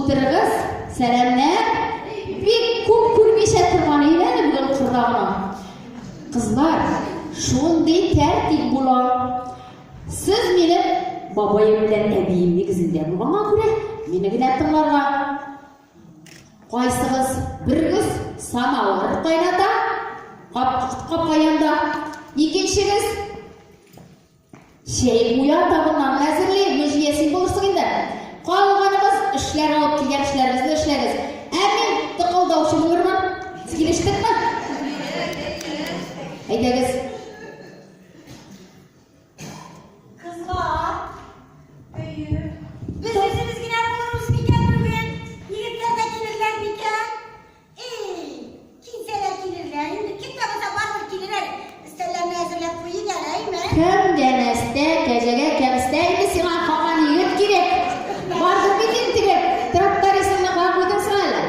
Утырыгыз, сәламнәр. Бик күп күрмичә торган иде әле бүген кырда гына. Кызлар, шундый тәртип була. Сез минем бабаем белән әбием нигезендә булганга күрә, мине генә тыңларга. Кайсыгыз берегез самавыр кайната, капка янда, икенчегез Чәй куя, табыннарны әзерли, Мөҗия, син булырсың инде. Калганыгыз эшләр алып килгән эшләрегезне эшләгез. Ә мин тыкылдаучы булырмын. Килештекме? Әйдәгез. Кызлар, әйе. Без үзебез генә булырбыз микән бүген? Егетләр дә килерләр микән? Эй, килсәләр килерләр инде, кем дә булса барыбер килер әле. Өстәлләрне әзерләп куйыйк әле, әйме? Кемгә нәстә, кәҗәгә кәбестә инде сиңа һаман егет кирәк. Бардыр бит инде теге трактористыңны кая куйдың соң әле?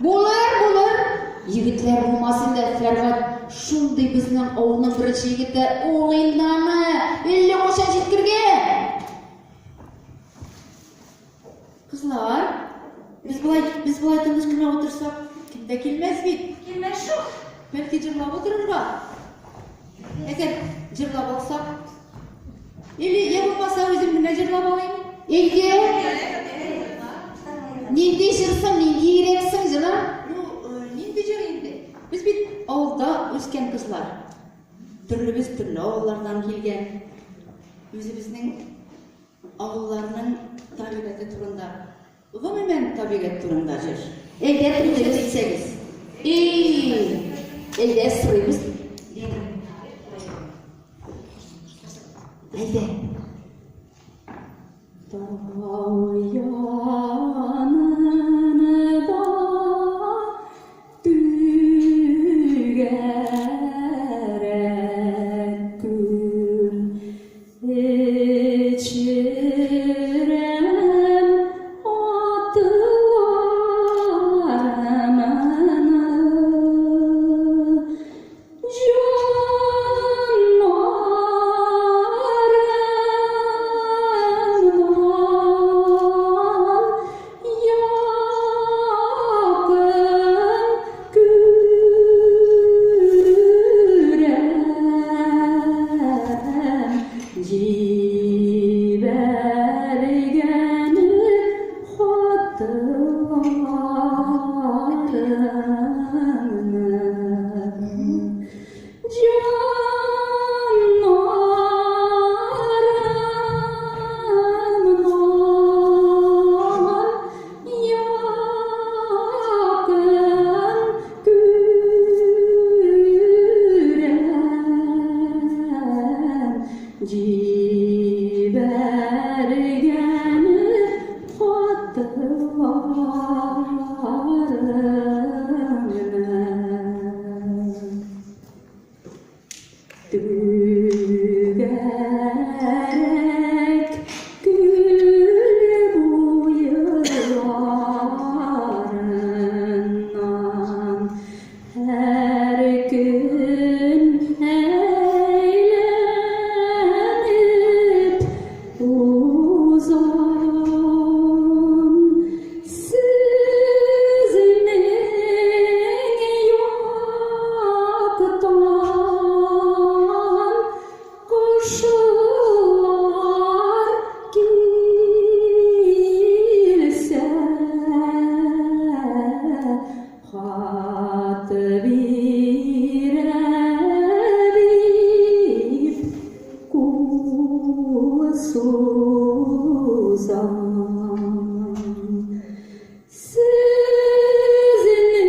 Булыр, булыр. Егетләр булмас инде, Фәргать шундый безнең авылның беренче егете, ул инде аны әллә кайчан җиткергән. Кызлар, без болай, без болай тыныч кына утырсак, кем дә килмәс бит. Килмәс шул. Бәлки җырлап утырырга? Әгәр җырлап алсак, или я булмаса үзем генә җырлап алыйм. Әйдә. Нинди җыр соң, нинди йөрәк соң җыры? Ну, нинди җыр инде? Без бит авылда үскән кызлар. Төрлебез төрле авыллардан килгән. Үзебезнең Авылларның табигате турында, гомумән, табигать турында җыр. Әйдә, Рөхсәт итсәгез. И, әйдә, сорыйбыз. Әйдә. Тау янында түгәрәк күл. Эчерәм атларымны, Җаннарымнан якын күрәм. Җибәргән хатларыңны. Җаннарымнан якын күрәм. Җибәргән хатларыңны. Түгәрәк күл буйларыннан һәр көн әйләнеп узам. Сезнең яктан кошлар килсә, хат бирә дип кул сузам. Сезнең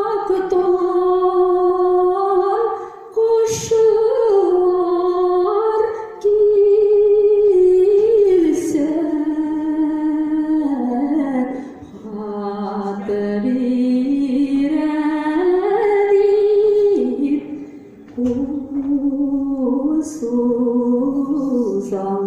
яктан кошлар килсә, хат бирә дип кул сузам.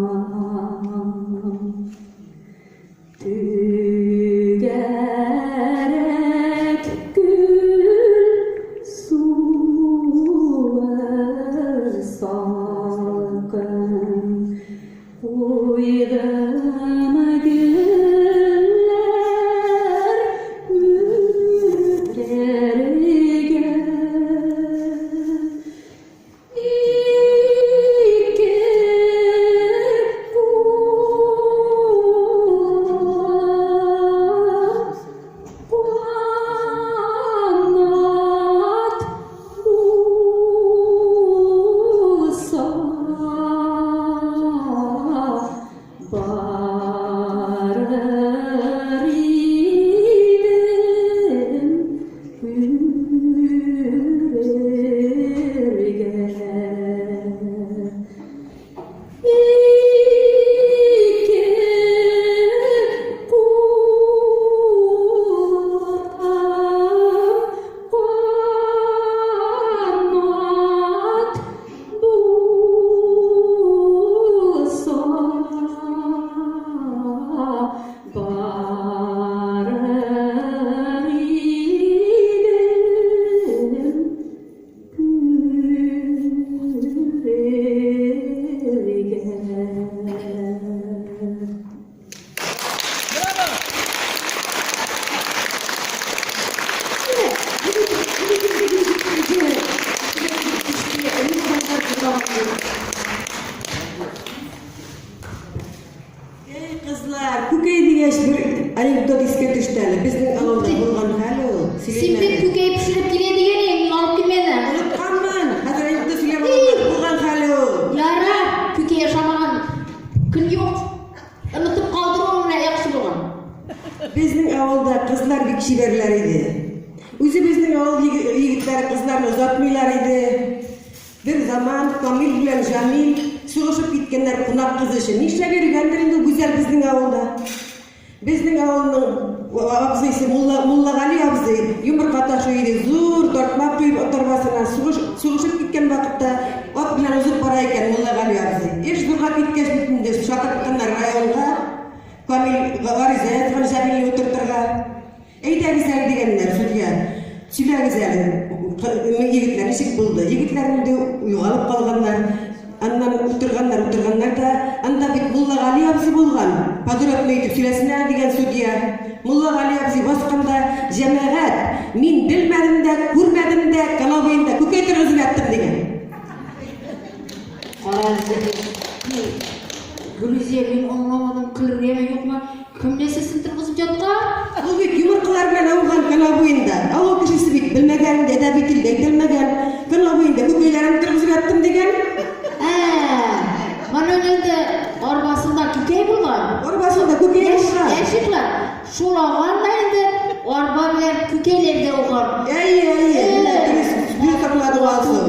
Куйдым гөлләр үрергә. Ике кулым канат булса, барыр идем күрергә. Ике кулым канат булса, барыр идем күрергә. Эй, кызлар, күкәй дигәч бер анекдот искә төште әле. Безнең авылда булган хәл ул. Син бит күкәй пешереп килә дигән идең, мин алып килмәдем. Онытканмын. Хәзер анекдот сөйләп алам. Булган хәл ул. Ярар, күкәй ашамаган көн юк. Онытып калдыруың менә яхшы булган. Безнең авылда кызлар бик чибәрләр иде. Үзебезнең авыл егетләре кызларны озатмыйлар иде. Бер заман Камил белән Җамил сугышып киткәннәр кунак кызы өчен. Нишләп йөргәндер инде ул Гүзәл безнең авылда. Безнең авылның абзыйсы Мулла, Муллагали абзый йомырка ташый иде. Зур тартма куеп ат арбасына сугыш, сугышып киткән вакытта ат белән узып бара икән Муллагали абзый. Эш зурга киткәч бит инде чакыртканнар районга. Камил гариза язган Җамилне утыртырга. Әйдәгез әле, дигәннәр судья. Сөйләгез әле, егетләр, ничек булды? Егетләр инде югалып калганнар. Аннан утырганнар, утырганнар да, анда бит Муллагали абзый булган. Подробно итеп сөйләсен әле, дигән судья. Муллагали абзый басканда, җәмәгать, мин белмәдем дә, күрмәдем дә, канал буенда күкәй торгызып яттым, дигән. Кара әле, Гөлүзә, мин аңламадым, көлергәме юкмы? Кем нәрсәсен торгызып яткан? Ул бит йомыркалар белән ауган канал буенда. Авыл кешесе бит белмәгән инде, әдәби телдә әйтелмәгән. Канал буенда күкәйләрен торгызып яттым дигән. Ә, моның инде арбасында күкәй булган. Арбасында күкәй булган. Яшиклар, шул ауган да инде арба белән күкәйләр дә ауган. Әйе, әйе, менә дөрес, дөрес аңладың, Алсу.